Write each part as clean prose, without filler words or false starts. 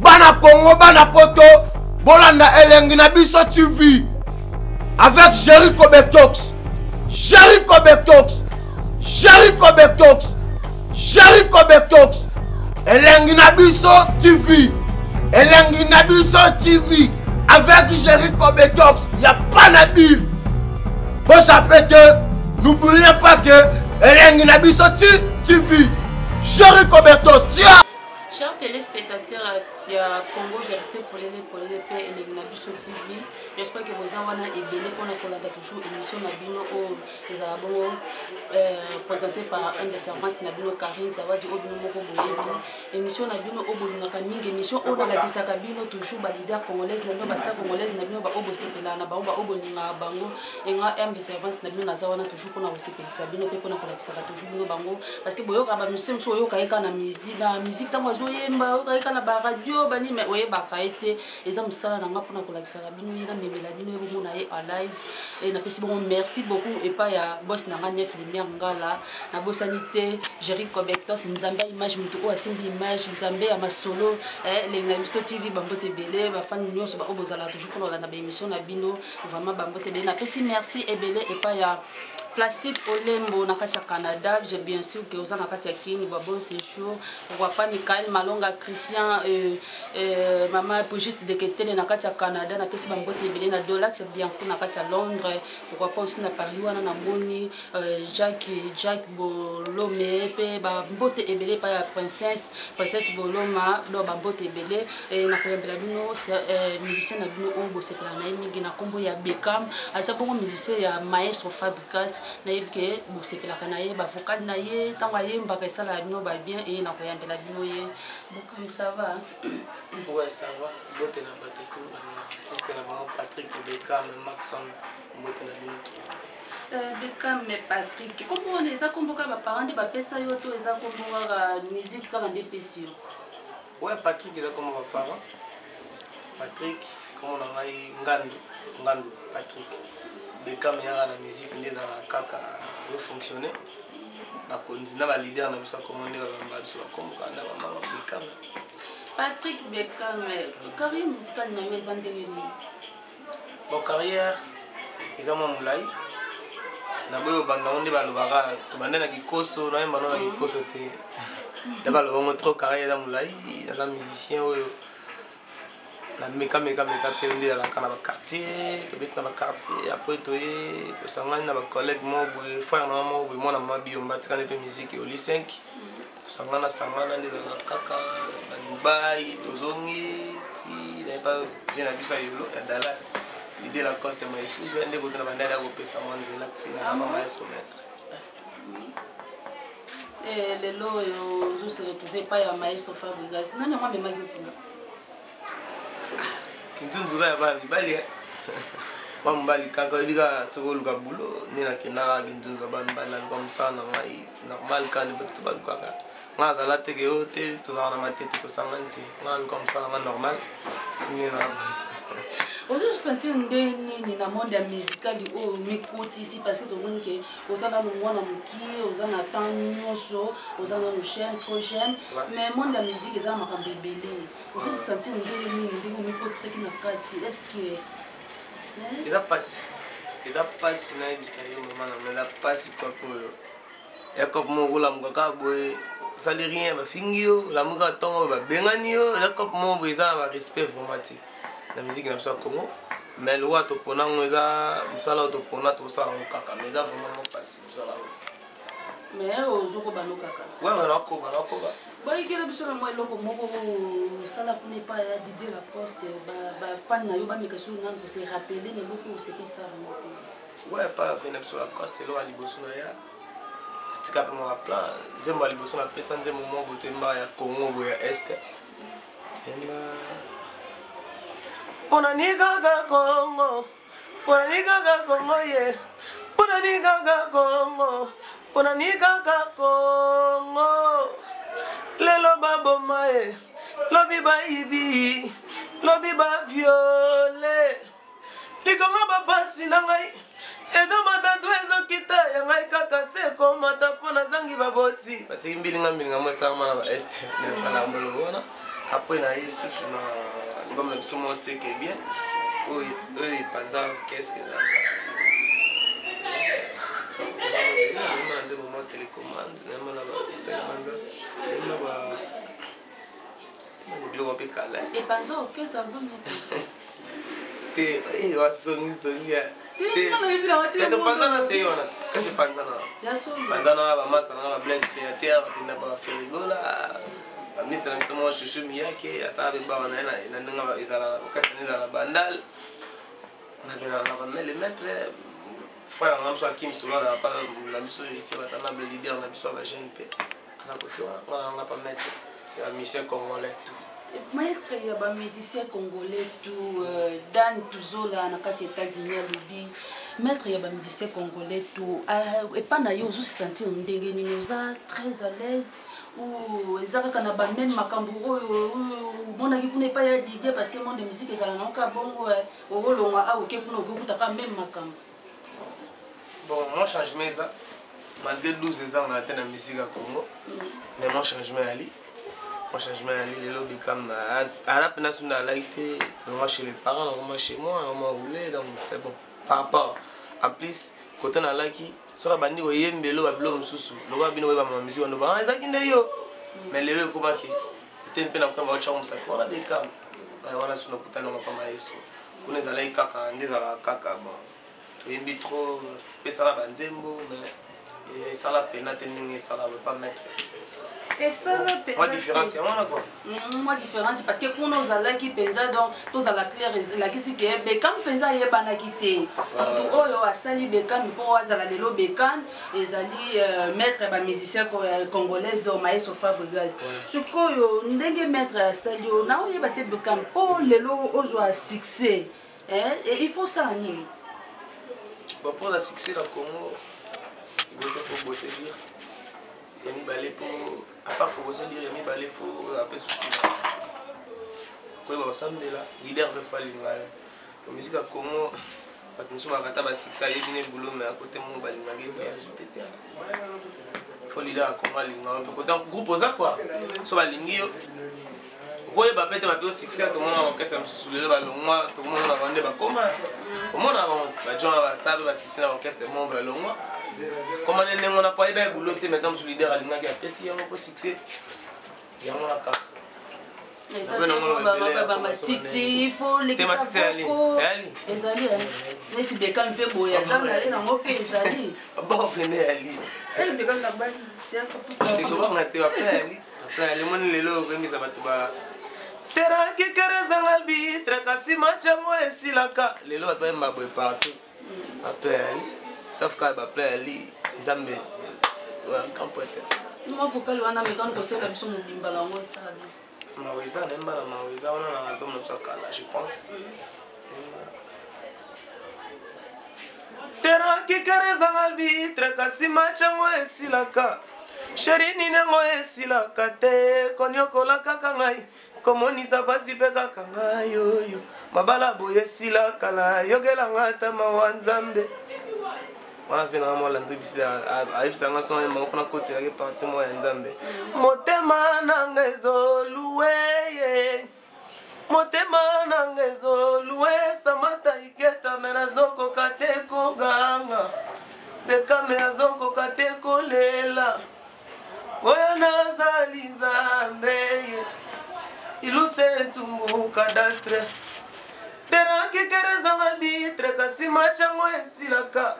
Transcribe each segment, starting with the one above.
Bana Congo, bana poto, bolanda elengi na biso TV avec Jericho Betox. Jericho Betox. Jericho Betox. Jericho Betox. Elengi na biso TV. Elengi na biso TV avec Jericho Betox. Y a pas à dire. Bosape te, n'oubliez pas que Elengi na biso TV. Jericho Betox. Tia. Chers téléspectateurs ya Congo Vérité Polele Polele pe elengi na biso TV, j'espère que boza wana ebele pona kolanda toujours émission na bino oyo ezala bongo euh, présenté par un des servantes na bino Karine Zawadi oyo bino moko boyebi émission na bino oyo bolingaka mingi émission oyo nalakisaka bino toujours ba leader congolaise na bino ba star congolaise na bino ba oyo bosepelaka na bango ba oyo bolingaka bango enga un des servantes na bino naza wana toujours pona kosepelisa bino pe pona kolakisaka toujours bino bango parce que boyoka ba musicien mosusu oyoka ye kaka na musique na musique ntango azoyemba oyoka ye kaka na baradio bani mais oyebaka ye te eza mosala na nga mpona kolakisaka bino ye namemela bino ye bomona ye en live e napesi bongo merci beaucoup epai ya boss na nga nef lumière ngala nabosani te jerry cobectos nzambe ya image moto oyo asimbi image nzambe ya masolo elengi na biso tv bambote ebele bafani nyonso baoyo bozalaka toujours mpona kolanda baémission na bino vraiment bambote ebele napesi merci ebele epai ya Placide Olembo na kati ya Canada, j'ai bien sûr que oza na kati ya Kin, ba bon séjour. Pourquoi pas Michael Malonga Christian euh, euh, maman Brigitte Deketele na kati ya Canada, na pesi ba mbote ebele na Dolax Bianco na kati ya Londres, pourquoi pas aussi na Paris wana na moni euh, Jacques Jacques Bolome pe ba mbote ebele pa ya princesse princesse Boloma do ba mbote ebele et na koyambela bino euh, musicien na bino oyo bosepela na ye mingi na kombo ya Beckham aza bongo musicien ya maestro Fabricas nayebi ke bosepelaka na ye bavocal na ye ntango ayembaka esalaka bino ba bien eye na koyambela bino ye Beckham ça va? Ouais, ça va. Mbote na bato tout, artiste na bango Patrick Beckham, Maxon, mbote na bino tout. Euh, Beckham Patrick, kombo wana eza kombo kaka baparent nde bapesa yo to eza kombo kaka musique kaka nde epesi yo? Ouais, Patrick eza kombo baparent. Patrick, kombo na ngai Ngandu, Ngandu Patrick. Beckham eyaka na musique nde ezalaka kaka efonctionne. Bakonzi na ba leader na biso ya Congo nde babamba biso bakombo kaka na bamama Beckham. Patrick Beckham, carrière musicale na yo eza ndenge nini? Bon, carrière eza mwa molai naboyi obanda ngo nde balobaka tobanda na kikoso nayemba no na kikoso te nde baloba ngo trop carrière eza molai naza musicien oyo namekameka meka mpe nde ezalaka na baquartier tobeti na baquartier après toye tosangani na bacollègue moko boye frère nanga moko boye mwana mama biyomba atikani mpe musique oli 5 tosangana sangana nde ezalaka kaka na Dubai tozongi ti nayeba vie na biso ya yolo ya Dallas Didie Lacoste Maïfouda nde koto na bandali ya kopesa mwa nzela ti na mama maestro maître. Lelo oyo ozo se retrouver epai ya maestro Fabregas, nani yango amemaki yo kuna? Nzunzu kaka ya bana mibali ba mobali kaka oyebi kaka soki oluka bulo nde nakendaka kinzunzu ya bana mibali naluka mosala na ngai normal kaka nde bato balukaka ngai azala teke oyo te tozalaka na matete tosangani te ngai naluka mosala ngai normal tinde na ozosentir nde nini na monde ya musicali oyo mikotisi parce que tomoni ke oza nanu mwana mokie oza na temps nyonso oza nanu jeune trop jeune mais monde ya musique eza na makambo ebele ozosentir ndenge nini ndenge omikotisaki na kati est ce que eza mpasi eza mpasi nayebisa yo mama na ngai eza mpasi kope oyo ya kope moko olamuka kaka boye osali rien bafingi yo olamuki kaka ntongo babengani yo eza kope moko boye eza na barespect vraiment te na musique na biso ya Congo mais lokola topona yango eza mosala oyo topona tosala yango kaka mais eza vraiment mo mpasi mosala oyo mais ozokoba no kaka wewe nakoba nakoba boyikela biso na mwa eloko moko osala kuna epai ya Didier Lacoste bafani na yo bameka so nanu kose rappeler na eloko osepelisa bango kuna. Ouais, epai ya na biso Lacoste eloko ya liboso na ya tika mpe mwa plan nzembo ya liboso napesa nzembo moko boye toyemba ya Congo boye ya Est emba mpona ni kaka Congo mpona ni kaka Congo ye mpona ni kaka Congo mpona ni kaka Congo lelo baboma ye lobi bayibi lobi baviole likongo bapasi na ngai ezomata to ezokita ya ngai kaka se komata mpo nazangi baboti baseki mbilinga mbilinga mo esalama na baeste nasala moloko wana Après na ye lisusu na album na biso mwa seke bien oyo epanza orchestre nayemba na nzembo mwa télécommande, nayemba na bafisto epanza, nayemba ba biloko mpe kala. Epanza orchestre, album? Te, wasongisongi topanzana se wana, kasi panzana panzana bamasa nanga, bablaise créateur bakenda baferigola, bamisa na biso moko shushu miyake asala mpe bawa na ye na ndenge ezala kasi na ezala na bandal nabelaka na bamele maître frère nanga biso Akim Solo azala pa na biso Héritier Batanable, leader na biso ya bajeune mpe aza kote wana, nga nanga pa maître ya musicien congolais tout. Maître ya bamusicien congolais tout, Dan Tuzola na kati ya États-Unis alobi maître ya bamusicien congolais tout. Epa na ye ozosentir ndenge nini? Oza très à l'aise ou eza kaka na bameme makambo oyo omonaki kuna epai ya Didie? Parce que monde de musique ezala nango kaka bongo, okolongwa awa, oke kuna, okokutaka même makambo. Bon, moi changement eza malgré 12 ezanga te na musique ya Congo, mais moi changement yali, moi changement yali. Lelo Bekam ala mpena so nalaki te nanga chez les parents, nakoma chez moi, nakoma roulé, donc c'est bon par rapport. En plus côté nalaki soki abandi koyembelo babiloko mosusu lokola bino boyeba musique wana, ba ezalaki nde yo, mais lelo ekomaki te mpe nakokamba otyango mosapi wana Bekam wana so nakutani yango pama yeso kuna ezalaki kaka nde ezalaka kaka. Bon, toyembi trop, pesala banzembo, mais esala pena te ndenge esala pas maître. Esala. Mwa différence yango wana quoi. Mwa différence, parce que kuna ozalaki mpenza, donc tozala clair, elakisi ke Bekam mpenza ayebanaki te. Motu oyo asali Bekam mpo azala lelo Bekam ezali maître bamusicien congolaise, donc Maestro Fabregas. Sikoyo ndenge maître asali oyo, na oyeba te, Bekam, mpo lelo ozwa succès, il faut osala nini? Bon, mpo succès na Congo, liboso faut bosser dur. Ya mibale, mpo à part faut bosser dur, ya mibale faut ozala mpe susu koyeba kosambela, leader mpe faut alinga yo. Po musique ya Congo, bato mosusu bakata basuccès, ayebi ne boulot, mais akote moko balingaki te, azwi mpe te. Faut leader ya Congo alinga yo mpe kota groupe oza quoi, so balingi yo, okoyeba mpe te bato succès. Tomona orchestre mosusu lelo balongwa, tomona na bango nde bakoma, omona bango bajon basala mpe basuccès na orchestre moko, balongwa koma nde ndenge wana po ayeba ye boulot te. Maintenant mosu leader alingaki, apesi yango mpo succès yango na kaka. Bamatiti, faut lekisa boko ezali neti Bekam mpe boye aza na ye nango mpe ezali. Boko pene yali. Bekam na bani. Tokobanga te, baplan yali, baplan yali. Moni lelo okoyembisa bato ba teraki kere ezanga arbitre, kasi match yango esilaka. Lelo bato bayemba boye partout, baplan yali, sauf kaka baplan yali Nzambe grand poète. Mwa vocal wana mekani kosala biso mobimba na yango esala bien. Maweza, nayemba na Maweza wana na album na biso ya kala, je pense. Teraki kere ezanga arbitre, kasi match yango esilaka. Chéri, nini yango esilaka te? Konyokola kaka ngai, komonisa pasi mpe kaka ngai oyo mabala boye esilaka. Na yokelanga ata mawa, Nzambe. Wana mpe nanga mwa Landri Bisila ayebisanga so ayembango fana kotelaki parti moko ya Nzambe. Motema nanga ezoluwe ye, motema nanga ezoluwe Samata Iketa, me nazokoka te koganga. Bekame azokoka te kolela oyo nazali Nzambe ye iluse ntsumbu cadastre terakikere ezanga arbitre, kasi match yango esilaka.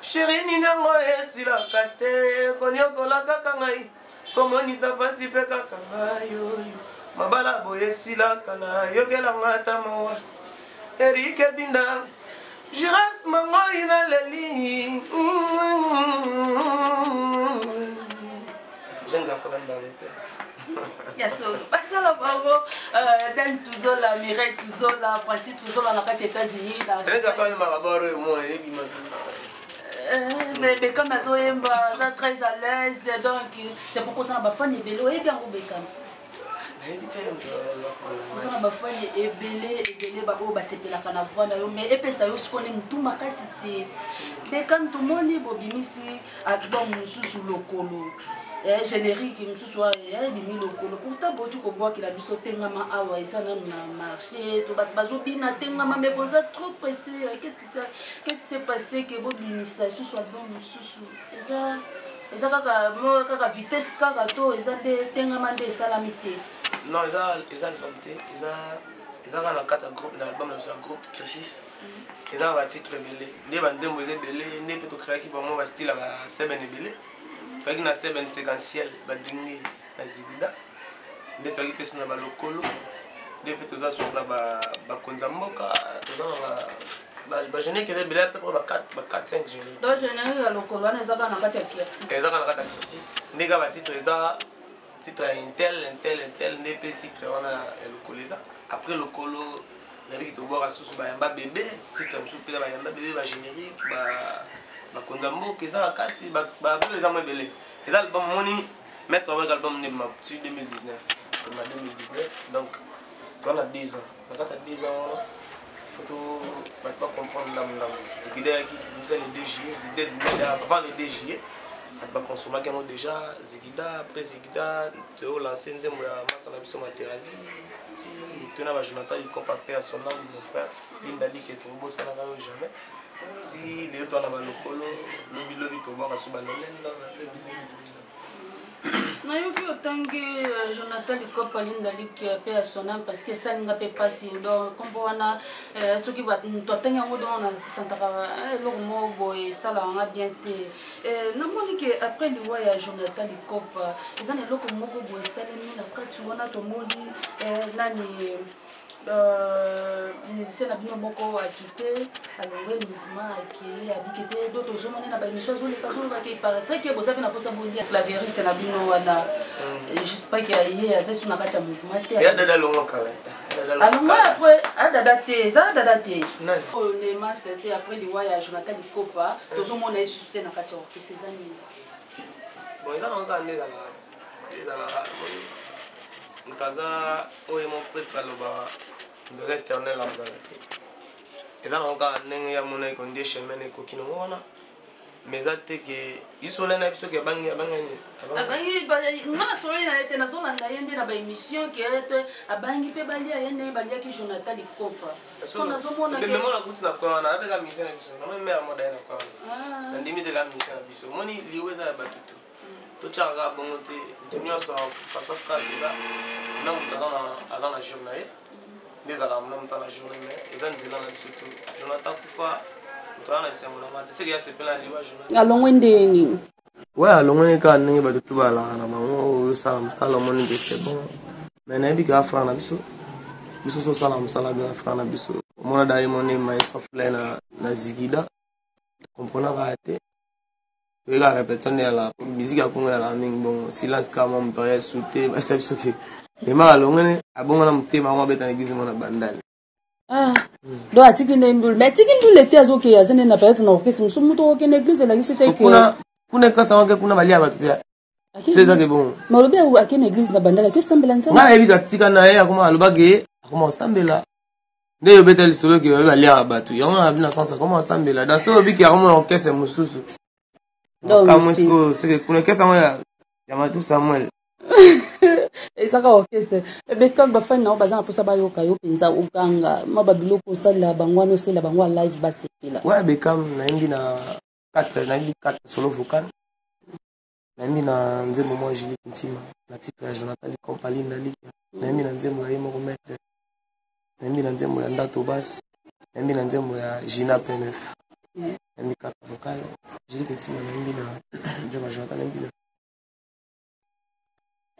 Chéri, nini yango esilaka te? Konyokola kaka ngai, komonisa pasi mpe kaka ngai oyo mabala boye esilaka. Nayokelanga ata mawa, Erike Binda, Jiras Mangoi, naleli jeune garçon na te. Ya solo, basala bango Dan Tuzola, Mireille Tuzola, Francis Tuzola na kati ya États-Unis. Jeune garçon ayembaka boro emona ebima. Mais Bekam azoyemba, aza très à l'aise, donc c'est pourquoi oza na bafani ebele. Oyebi yango, Bekam? Nayebi te. Oza na bafani ebele ebele baoyo basepelaka na voix na yo, mais epesa yo sikoyo nde motu makasi te. Bekam, tomoni bobimisi album mosusu, Lokolo. Eh, générique mosusu wana ebimi lokolo. Pourtant boti kobwakela biso tengama awa, eza nanu na marché to bato bazobina tengama, mais boza trop pressé. Qu'est-ce qui s'est passé ke bobimisa lisusu album mosusu? Eza kaka mo kaka vitesse kaka to eza nde tengama nde esalami te? Non, eza album te, eza kaka na kati ya groupe, na album na biso ya groupe Cursus. Eza na batitre ebele nde banzembo eza ebele nde mpe tocréaki bango bastyle ya ba seben ebele. Toyaki na seben séquentiel, badingi na zigida nde toyaki mpe na balokolo nde mpe toza susu na bakonzi ya mboka, toza na bagénérique eza ebele, mpe ba 4 5 générique. Donc générique ya lokolo wana eza kaka na kati ya Cursus? Eza kaka na kati ya Cursus nde kaka batitre eza titre ya intel, intel, intel nde mpe titre wana ya lokolo eza. Après lokolo, nabiki tobwaka susu bayamba bebe, titre mosusu mpe bayamba bebe, bagénérique bakonzi ya mboka eza na kati, babilo eza mo ebele. Eza album moni maître awek, album nde ti 2019, ma 2019, donc toza na 2 ans. Na kati ya 2 ans wana, faut bato bacomprendre ndambo ndambo. Zigida yaki bimisa le 2 juillet, Zigida avant le 2 juillet bato bakonsomaki yango déjà Zigida. Après Zigida, tolance nzembo ya masa na biso Materazi ti tona bajonathan Ikopa, pe ya son âme, mon frère Linda Like, tobosanaka yo jamais. Ti lelo toa na balokolo, lobi lobi tobwaka so balolendo. Nayoki otangi Jonathan Likopa, Linda Like, mpe ya sonam, parce que esalinga mpe mpasi. Donc nkombo wana, soki moto atangi yango, donc nasesantaka eloko moko boye esalaka nga bien te. Namoni ke après liwa ya Jonathan Likopa, eza na eloko moko boye esalemi na kati wana. Tomoni nani, musicien na bino moko akite, alongwe mouvement, akei abiki te. Do tozomona na baémission azoleka, azolobaka, iparaîtrait ke boza mpe na mposa bolia clavieriste na bino wana. Je sais pas ke ye aza su na kati ya mouvement te. Dada alongwa kala. Alongwa après adada te, eza adada te oyo Nemas te. Après liwa ya Jonathan Likopa, tozomona ye susu te na kati ya orchestre. Eza nini? Bon, eza nango kaka nde ezalaka. Moto aza oyo mo prêtre alobaka, moto aza éternel azala te. Eza nango kaka ndenge ya monaki kondie chemin ekoki nango wana, mais eza te ke biso olai na biso ke abangi, abangi. Abangi. Nga nasololi na ye te, nazolanda ye nde na baémission ke te abangi mpe balia ye ndenge baliaki Jonathan Likopa. Nazomona nakuti na coin wana abeka musicien na biso, namoni mare moda ye na coin wana, nandimi te ka musicien na biso. Omoni, liwa eza ya bato to totyaka kaka bongo te. Moto nyonso akufa, sauf kaka eza na moto aza na jour na ye nde ezalaka mona moto na journée, mais eza nzela na biso to Jonathan akufa, moto aza na esengo na nga te seke ya sepela na liwa Jonathan. Alongwe ndenge nini? We alongweni kaka ndenge bato to balaka na bango, osala mosala, omoni ke c'est bon, mais nayebi kaka frère na biso, biso so osala mosala bien, frère na biso. Omona da ye moni maestro Flay na Zigida, comprenaka te. Toyeka répétition nde yala musique ya Kongo yalaka mingi bongo silence kaka mwa moto aya esu te. Basa biso ke ema alongene, abongo na motema yango abeta na église mona Bandale. Ah, donc atiki nde ndule, mais atiki ndule te, azokeye, aza nde na peut-être na orchestre mosusu. Moto okende église elakisi te ke Kuna kuna ekasa wange, kuna balia bato te, so ezake bongo. Mais olobi akende église na Bandale, ake osambela Nzambe. Ngai nayebi katika na ye akoma alobaki akoma kosambela nde yobeta lisolo ke babe baliaka bato yango na bino sens akoma kosambela dans so obiki akoma na orchestre mosusu. Kamwe sikoyo seke kuna orchestre yango ya Matu Samuel. Ezaka orchestre Bekam. Bafani na yo baza na mposa bayoka yo mpenza oganga mwa babiloko osalela bango wana, osalela bango ya live, basepela. Ouais, Bekam, nayembi na 4, nayembi 4 solo vocal, nayembi na nzembo mwa Julie Ntima na titre ya Jonathan Likompa Linda Likia, nayembi na nzembo ya ye moko maître, nayembi na nzembo ya Ndato Bas, nayembi na nzembo ya Gina PNF, nayembi 4 vocal Julie Ntima, nayembi na nzembo ya Jonathan, nayembi na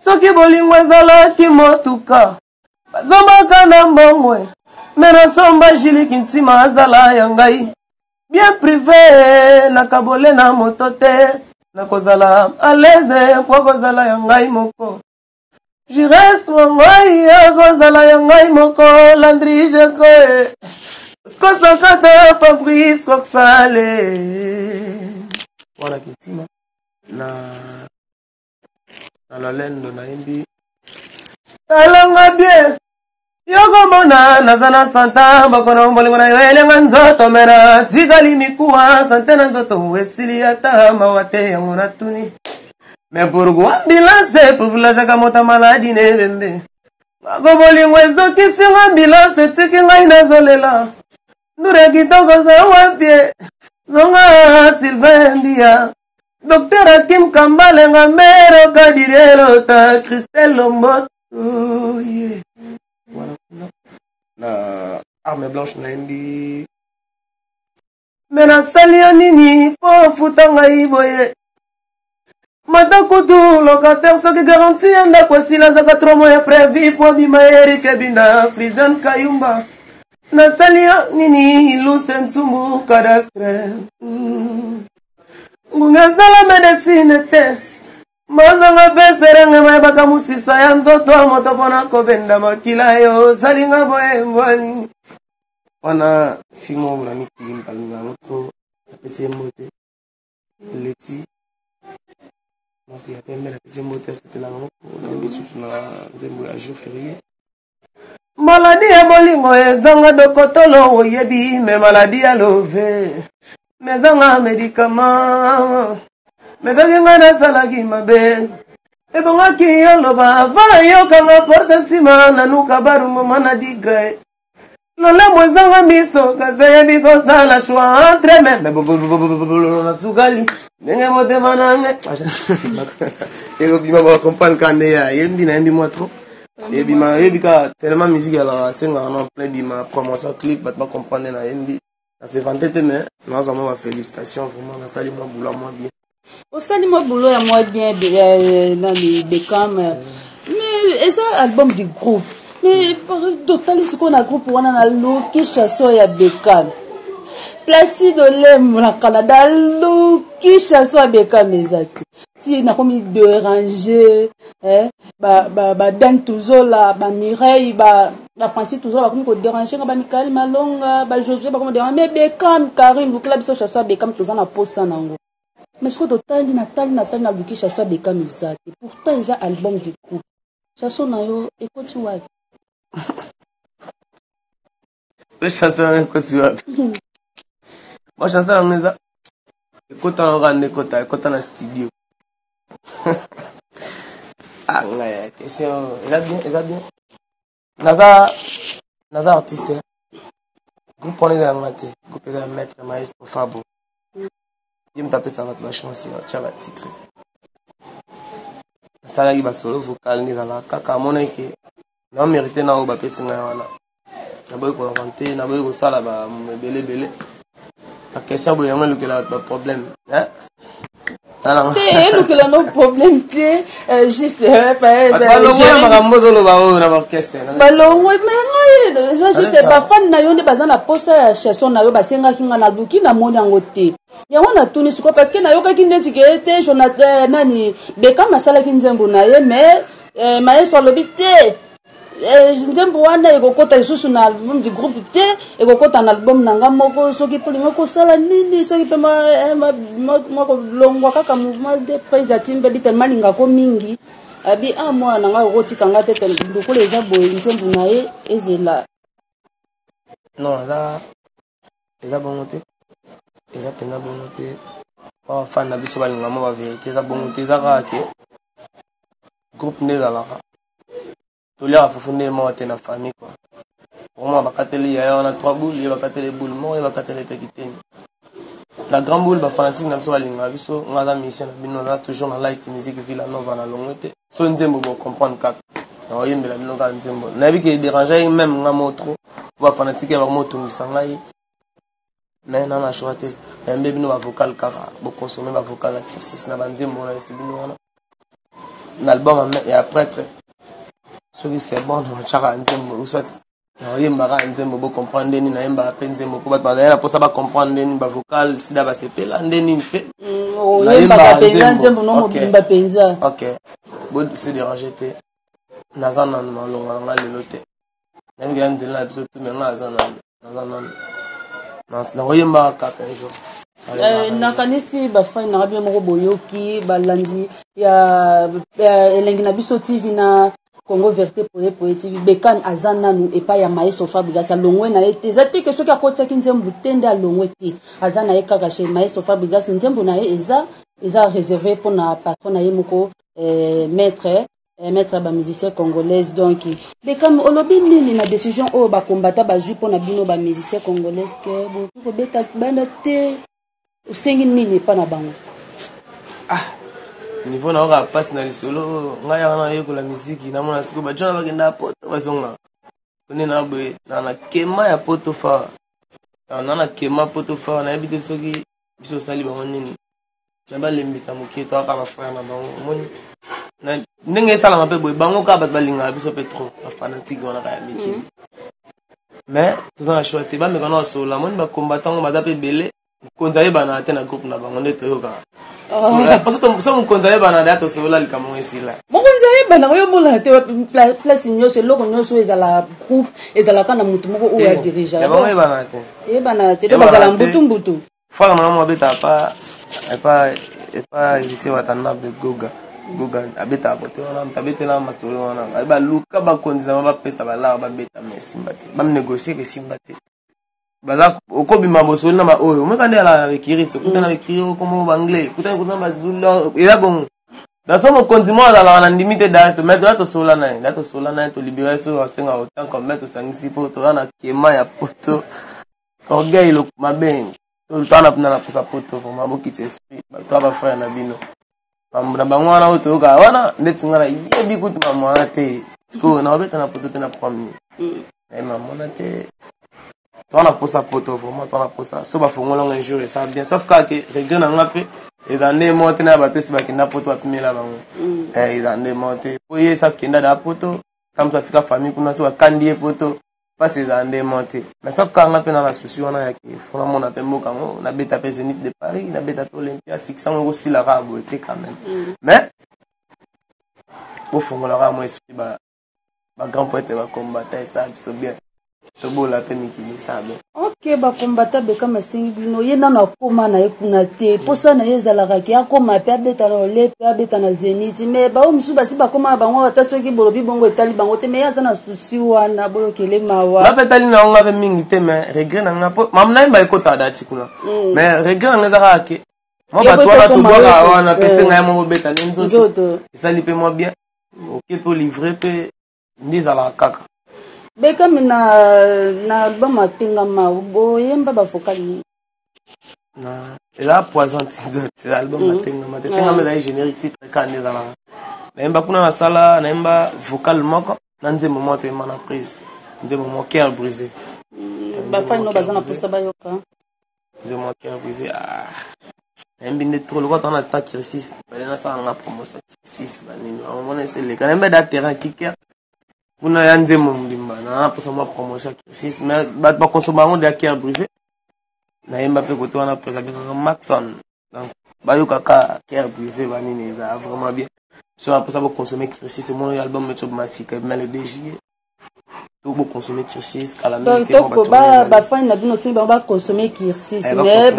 Soki bolingo ezalaki motuka bazombaka na mbongo, me nasomba Jiliki Ntima, azala ya ngai bien privé, nakabole na moto te, nakozala à l'aise mpo kozala ya ngai moko. Jires Mongoi akozala ya ngai moko, Landri Jekoe Skosakata, Fabrice Koksale wana Kintima na lolendo nayembi talanga bien yokomona naza na santa bokono bolingo na yo elenga nzoto me na tikali mikuwa sante na nzoto esili ata mawa te. Yango natuni. Mais pourquoi ambulance epuvulajaka moto ya maladi na ebembe? Mako bolingo ezokisi nga ambulance etiki ngai nazolela. Ndure kitoko za wapi? Zonga Sylvain Mbia. Docteur Hakim Kambale nga mero Kadirielo ta Christelle Lomboto. Yeah. Voilà kuna. Na arme blanche nayembi me nasali yo nini mpo ofuta ngai boye mata kutu locataire soki garantie ya ndako esili azaka 3 mois ya préavis mpo abima erik ebinda frisian kayumba nasali yo nini luse ntsumbu cadastre mm. ngunga ezala medecine te mazanga mpe serenge mayebaka mosisa ya nzoto ya moto mpona kobenda makila yo osalinga boye mbwani wana film oyo na mikili moto alinga yango to napesi ye mbote leti mwasi ya pembe napesi ye mbote asepela yango nayembi lisusu na nzembo ya jour ferie maladi ya bolingo ezanga dokotolo oyebi me maladi ya love mezanga medikama mezaki ngai nasalaki mabe ebongaki yoloba ava yokanga porte nsima nanuka barumoma na digre lolemo ezanga miso kasi eyebi kosala choix entre meme na sukali ndenge motema nange ekobima bakomprendre ka nde ya yembi nayembi mwa trop ebima oyebi kaka tellement musique alaka asengaka na plein bima promotion clip bato bacomprendre nayembi na se vante te mais nazwa mwa bafélicitation vraiment nasali mwa boulot mwa bien osali mwa boulot ya mwa bien euh, nani bekam mais eza album du groupe mais totali sikoyo na groupe wana naluki chanson ya bekam placide olemo na canada aluki chanson ya bekam eza te ti nakomi derange eh, ba, ba, ba dan tuzola ba mireille ba, ba francis tuzola bakomi koderange nga ba mikael malonga ba josue bakomi koderange mais bekam karine lukela biso chanson ya bekam toza na posa nango mais sikoyo totali natali natali naluki chanson ya bekam eza te pourtant eza album du groupe chanson na yo ekoti wapi chanson yango ekoti wapi bon chanson yango eza ekota yango kaka nde ekota ekota na studio ah ngai question eza bien eza bien naza naza artiste groupe wana eza yanga te groupe eza ya maître maestro fabo ye moto apesa bato bachance ya tya batitre nasalaki basolo vocal nde ezalaka kaka amonaki ke na mérite na oyo bapesi ngai wana naboyi koinvente naboyi kosala ba ebele ebele baquestion boye yango elukela bato baproblème te elukela no problème te euh, juste euh, balongwe na makambo ozoloba oyo na baorchestre balongwe me ngai eza juste bafani na yo nde baza na posa ya chanson na yo basengaki ngai naluki namoni yango te yango natuni sikoyo parce que nayokaki neti ke te jonathan euh, nani bekam asalaki nzembo na ye mais maestro alobi te Eh, nzembo wana ekokota lisusu na album du groupe te ekokota na album na nga moko soki mpo olinga kosala nini soki mpe eh, makolongwa kaka mouvement de prise atimbeli tellement alingako mingi abi a ah, mwana na ngai okotika nga te lokola eza boye nzembo na ye ezela non eza eza bongo te eza mpenza bongo te bafani na biso balinga mwa baverité eza bongo te eza kaka ke groupe nde ezalaka toliaka fufu nde moko te na famille quoi vraiment bakateli yaya wana trois boule ye bakateli boule moko ye bakateli mpe kiteni la grand boule bafanatique na biso balingaka biso nga aza musicien na bino naza toujours na light musique villa nova na longwe te so nzembo bocomprendre kaka nakoyembela bino kaka nzembo nayebi ke dérange meme nga mo trop po bafanatique ya bango otungisa ngai mais na na choix te nayembe bino bavocal kaka bokonsome bavocal ya crisis na banzembo na esi bino wana na album ya prêtre soki c'est bon natyaka nzembo ou soit nakoyembaka nzembo bocomprendre nde nini nayembaka mpe nzembo mpo bato bazali na mposa bacomprendre nde nini bavocal sida basepela nde nini mpe mm, oyembaka mpenza nzembo no mobimba mpenza ok bose dérange te naza nanu malonga na ngai lelo te nayebi kaka nzela na biso tu me ngai aza nanu naza nanu nakoyembaka kaka un jour euh, nakanisi bafani nanga bino moko boyoki balandi ya elengi na biso tv na congo verité poye poye tv bekan aza nanu epai ya maestro fabrigas alongwe na ye te eza te ke soki akotisaki nzembo te nde alongwe te aza na ye kaka chez maestro fabrigas nzembo na ye eza Eza réservé mpona patron na ye moko, maître, maître ya bamusicien congolaise. Donc Bekam, olobi nini na décision oyo bakombata bazwi mpona bino bamusicien congolaise, ke bokoki kobeta banda te? Osengi nini epa na bango? Ah, niveau nayoka mpasi na lisolo oyo. Ngai yaka nayekola miziki, namona sikoyo bajona bakenda poto, bazonga nde na boye na kema ya poto fa na kema poto fa. Nayebi te soki biso osali bango nini, me balembisa moke. Toyaka bafrère na bango, omoni ndenge esalama mpe boye. Bango kaka bato balingaka biso mpe trop, bafanatike wana kaka ya mikili. Mais toza na choix te, bameka na basolola. Moni bacombattant ngo baza mpe ebele, mokonzi ayebanaka te na groupe na bango nde toyokaka. So mokonzi ayebana deya, tosolola likambo ngo esila. Mokonzi ayebanaka, oyo omonaka te. Place nyonso, eloko nyonso oyo ezala groupe, ezalaka na motu moko oyo adirigea. Bango eyebanaka te. Eyebanaka te, to bazala mbutu mbutu. Frère na nga abetaka pa epa epa Héritier Watanabe, Goga. Goga abetaka kote wana, moto abetela masolo wana. Baluka bakonzi na bango bapesa balara babeta, mais esimba te. Banégocie ke esimba te. Baza okobima bosoli na baoyo omeka nde alaka na bekiri ti okuta na bekiri, okoma banglais, okutani kuta na bazulu, eza bongo. Naso mokonzi moko azalaka na ndimi te da to, mais toya tosola na ye, da tosola na ye, tolibere. So asenga autant combien, tosangisi mpo toza na kema ya poto. Orgueil mabe, toza na posa poto. Vraiment, bokiti esprit, toza bafrère na bino. Mambo na bango wana oyo toyokaka wana, ndeti nga nayebi kutu mambo wana te. Sikoyo naobeta na poto te na premier naye mamona te. Toza na posa poto, vraiment toza na posa. So bafongola un jour, esa bien, sauf kaka ke regret na nga mpe eza nde mo te na bato esi bakenda poto, bapimela bango. Eza nde mo te po ye esi akenda da poto, ta mosu atika famille kuna, so bakandi ye poto, mpasi ezala nde mo te. Mais sauf kaka nga mpe na souci wana ya ke fo namona mpe mboka yango, nabeta mpe Zénith de Paris, nabeta mpe Olympia. Succès yango ekosila kaka boye te quand même. Mais bofongola kaka mwa esprit, ba bagrand poète, bakombata, esala biso bien, tobola mpe mikili, esala bien. Ok, bakombata, Bekam asengi bino. Ye nano akóma na ye kuna te, mposa na ye ezalaka ke akóma mpe abeta na ole mpe abeta na Zénith. Mais bao mosusu basi bakóma na bango, ata soki bolobi bongo etali bango te. Mais ye aza na souci wana, boyokele mawa. Nga mpe etali na ngo nga mpe mingi te, mais regret na nga, po mamu nayemba ekotaka dati kuna. Mais regret na nga eza kaka ke mwa bato wana tobwaka wana mpe senga ye moko beta nde nzoto esali mpe mwa bien, oke mpe olivre mpe nde ezalaka kaka. Bekami, na album Atengama, boyemba bavocal nini? Na eza Poison Antidote, album Atengama te. Tengama ezali générique, titre kaka nde ezalaka. Nayemba kuna, nasala, nayemba vocal moko na nzembo moko, toyemba na prise nzembo moko, Cœur brisé. Bafani no baza na mposa bayoka. Nzembo moko, Cœur brisé. Ah, nayembi nde trop lokola toza na temps crisis, bale nasala nga promotion crisis banini bamona ese eleka. Nayemba da terrain kiker kuna ya nzembo mobimba na mposa mwa promotion crisis, mais bato bakonsoma yango deya. Cœur brisé nayemba mpe kote wana, presa abengaka Maxon. Donc bayokaka Cœur brisé banini, eza vraiment bien. So na mposa boconsommer Crisis, emona oyo album eti obima sika, ebima le 2 juillet, to boconsommer Kirsis kala. Donc bafani na bino, soki bango baconsommer Kirsis, mais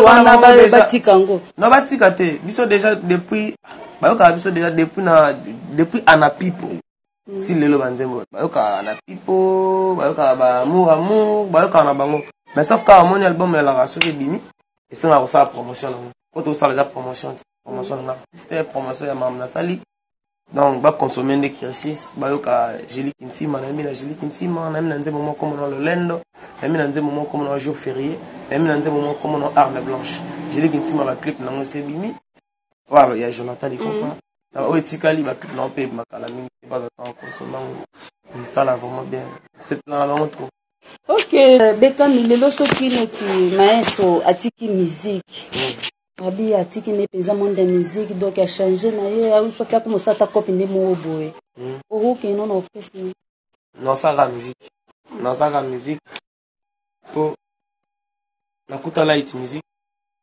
wana batika yango. Non, batika te. Biso déjà depuis bayokaka biso déjà depuis na depuis Anapipo si lelo, banzembo bayokaka na pipo, bayokaka baamour amour, bayokaka na bango. Mais sauf kaka omoni album elaka, soki ebimi, esengaka kosala promotion nango, po tosala eza promotion, promotion nanga artiste, promotion ya mamu nasali. Donc baconsommer nde Kirsis, bayoka Jeli Kintima. Nayembi na Jeli Kintima, nayembi na nzembo moko komona Lolendo, nayembi na nzembo moko komona Jour férié, nayembi na nzembo moko komona Arme blanche. Jeli Kintima, baclip nango esi ebimi ya Jonathan Likopa. Oyo etikali, baclip nango mpe ebimaka mingi te, baza ntango consommer yango, esala vraiment bien, sepela na bango trop. Ok, Bekami, lelo soki neti maestro atiki musique, abi atiki nde mpenza monde ya musique, donc achange na ye, soki akoma osala ata cope nde moko boye, okokende no na orchestre nini? Nasalaka musique, nasalaka musique mpo nakuta light musique,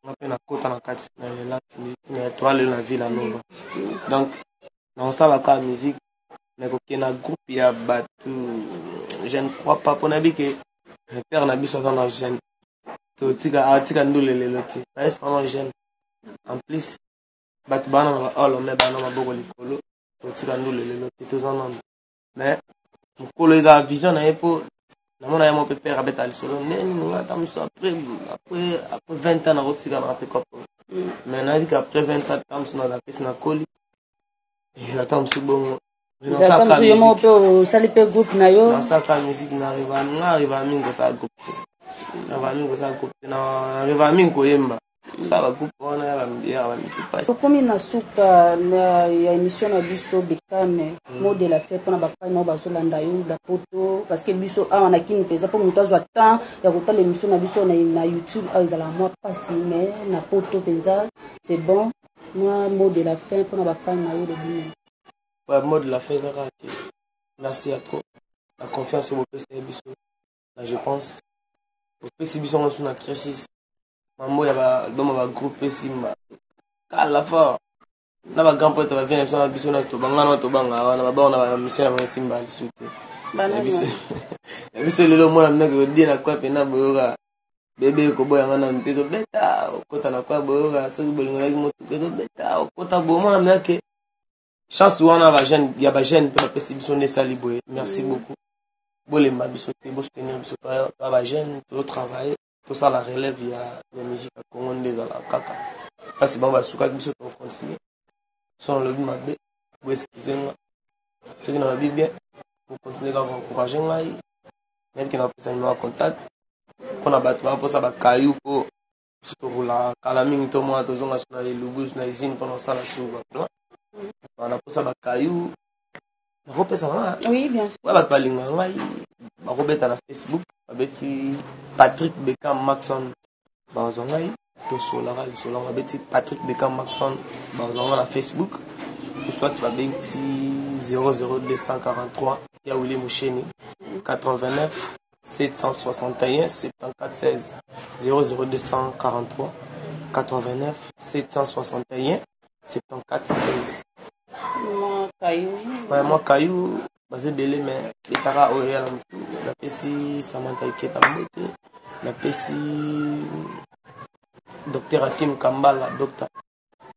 nga mpe nakota na kati na light musique na toa lelo na Ville Nova. Donc nakosalaka musique, mais kokende na groupe ya bato, je ne crois pas, mpo nayebi ke père na biso aza na jeune, totika atika ndule lelo te. Nayesu wana jeune, en plus bato bana na baolo, me bana maboko likolo, totika ndule lelo te, toza nano. Mais mokolo ezala vision na ye, mpo namona ye mo mpe père abeta lisolo ndeni nga ata mosu après 20 ans nakotika na mpe kopo. Mais nayebi ke après 20 ans, ntango mosusu nazala mpesi nakoli, ezala ntango mosusu bongo. Ata mosusu yo moko mpe osali mpe groupe na yo. Nasalaka musique, nareva nga reva mingi kosala groupe te, nareva mingi kosala groupe te, nareva mingi koyemba, kosala bagroupe wana ya bamitu pasi. Tokomi na suka ya émission na biso, Bekame. Mot de la fin mpona bafani nao bazolanda yo na poto, parce que biso awa na Kini mpenza, mpo moto azwa temps ya kotala émission na biso na YouTube awa ezalaka mwa mpasi, mais na poto mpenza c'est bon. Mwa mot de la fin mpona bafani na yo, lobi nini? Ouais, mot de la fin eza kaka ke merci ya trop na confiance oyo bopesa ye biso na, je pense bopesi biso yango so na crisis mambo ya baalbum ya bagroupe esimba kala fort na bagrand pote bavie na biso na biso nyonso tobanga na tobanga wana babao na bamisien na bango esimba lisusu te. Ya biso lelo omona minaki odie na kwa mpena boyoka bebe ekoboya nga nanu te, ezobeta okota na kwa boyoka soki bolingo ezalaki motuka ezobeta okota boye, omona minake chance wana bajeune ya bajeune mpe bapesi biso nde esali boye. Merci beaucoup, bolemba biso te, bosoutenir biso toa bajeune, tozotravaille, tosala relève ya musique ya Congo nde ezalaka kaka mpasi bango basukaki, biso tokocontinue. So nalobi mabe, boexcuse nga. Soki nalobi bien, bocontinue kaka encourage ngai. Nayebi ke napesa numéro ya contact mpona bato baposa bakayu, mpo biso tokolaka kala mingi to mwana tozonga so na elubu na usine mpona kosala su baplan. Naposa bakayu, nakopesa nga. Oui, bien sûr. Bato balingaka ngai bakobeta na Facebook, babeti Patrick Bekam Maxon, bazwa ngai, tosolaka lisolo yango. Babeti Patrick Bekam Maxon, bazwa ngai na Facebook, ou soit babengisi 00243 ya Willi Musheni 89 761 74 16, 00243 89 761 74 16. Mwa kayu. Ouais, mwa kayu baza ebele, mais betaka oyo ya na motu. Napesi Samantha Iketa mbote, napesi Docteur Hakim Kambala, docteur,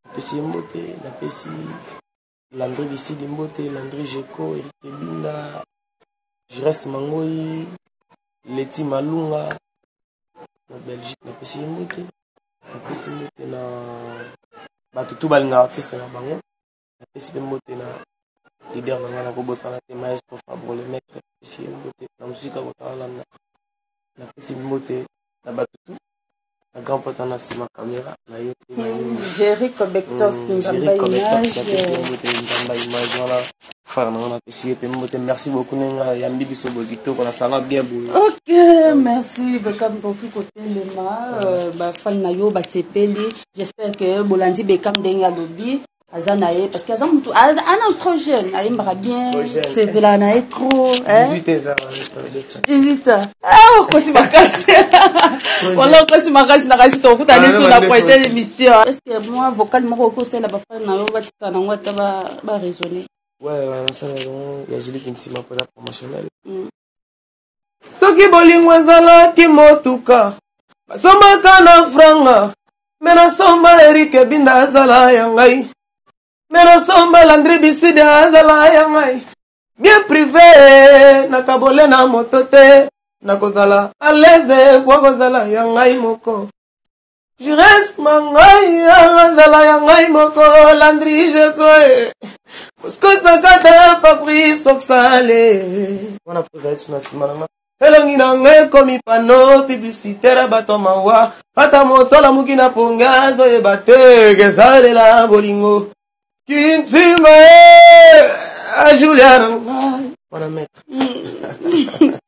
napesi ye mbote, napesi Landry Bisidi mbote, Landry Jeko, Erik Ebinda, Jires Mangoi, Leti Malunga na Belgique, napesi ye mbote. Napesi mbote na bato tu balingaka artiste na bango. Napesi mpe mbote na leader na ngai, nakobosana te, maestro Fabro le maître, napesi ye mbote na mosika kotalanda. Napesi mbote na bato tu, na grand pote na nsima caméra na ye mpe na ye. Jerry Cobectos. Jerry Ngamba Cobectos, image. Napesi ye mbote, Ngamba image wana, frère na nga, napesi ye mpe mbote. Merci beaucoup ndenge ayambi biso boye kitoko, nasanga bien boye. Ok, merci Bekam. Koki kotelema, bafani na yo basepeli. J'espère que bolandi Bekam ndenge alobi aza na ye, parce que aza mutu ana trop jeune, ayembaka bien. Trop jeune. Sepelaka na ye trop, hein? 18 eza. 18 ans, ah, okosi makasi wala okosi makasi na kasi. Tokutani so na prochaine émission. Est ce que mwa vocal moko okosala bafani na yo batika nango ata baraisonner? Ouais, nasala yango ya Julie Kinsima mpoza promotionnel. Soki bolingo ezalaki motuka basombaka na franga, me nasomba Erik Ebinda azala ya ngai, me nasomba Landri Bisidi azala ya ngai, bien privé, nakabole na moto te, nakozala à l'aise po kozala ya ngai moko. Jires Mangai azala ya ngai moko, Landri Jekoe, Bosco Sakata, Fabrice Foxale wana mpo ezali so na nsima na nga. Elongi na ngai ekomi pano publicitaire, bato mawa, ata moto alamuki na pongi azoyeba te kezalela bolingo. Kinsima e Julia na ngai wana, maître.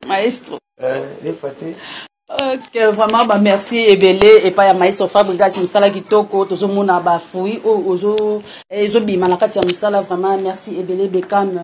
Maestro. Lefati. Ok, vraiment ba merci ebele epai ya maestro Fabrigas, mosala kitoko, tozomona bafruit oyo ezobima na kati ya mosala. Vraiment merci ebele Bekam.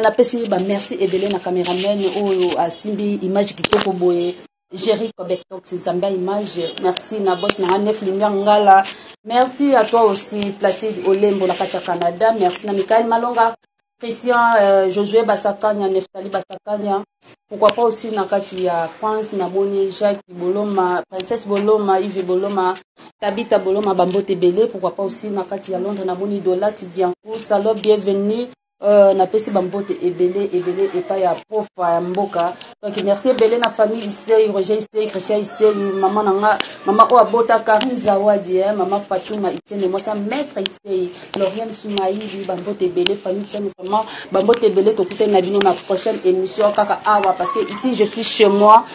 Napesi ba merci ebele na cameraman oyo asimbi image kitoko boye, Jerry Cobectox, Nzambe ya image. Merci na boss na nga Nef Lumière Ngala. Merci à toi aussi Placide Olembo na kati ya Canada. Merci na Michael Malonga, Christian, Josué Basakanya, Neftali Basakanya. Pourquoi pas aussi na kati ya France namoni Jacques Boloma, Princesse Boloma, Yves Boloma, Tabita Boloma, bambote ebele. Pourquoi pas aussi na kati ya Londres namoni Dolat Bianco, Salo bienvenue. Napesi bambote ebele ebele epai ya profa ya mboka. Donc merci ebele na famille Isei, Roger Isei, Christian Isei, mama na nga, mama oyo abota Karine Zawadi, eh, mama Fatuma Etienne, mwasi ya maître Isei, Lauriane Sumaili, bambote ebele famille Etienne, vraiment bambote ebele. Tokutani na bino na prochaine émission kaka awa, parce que ici je suis chez moi,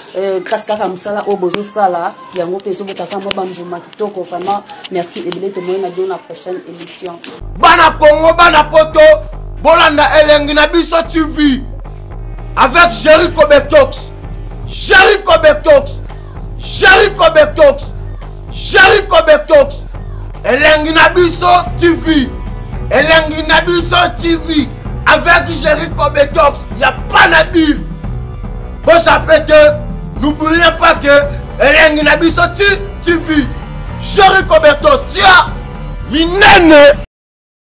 grâce kaka mosala oyo bozosala yango mpe ezobotaka mwa bambuma kitoko. Vraiment merci ebele, tomoni na bino na prochaine émission. Bana Congo, bana Poto, bolanda Elengi na Biso TV avec Jericho Betox, Jericho Betox, Jericho Betox, Jericho Betox. Elengi na Biso TV, Elengi na Biso TV avec Jericho Betox, y a pas à dire. Bosape te, n'oubliez pas que Elengi na Biso TV, Jericho Betox, tia minene.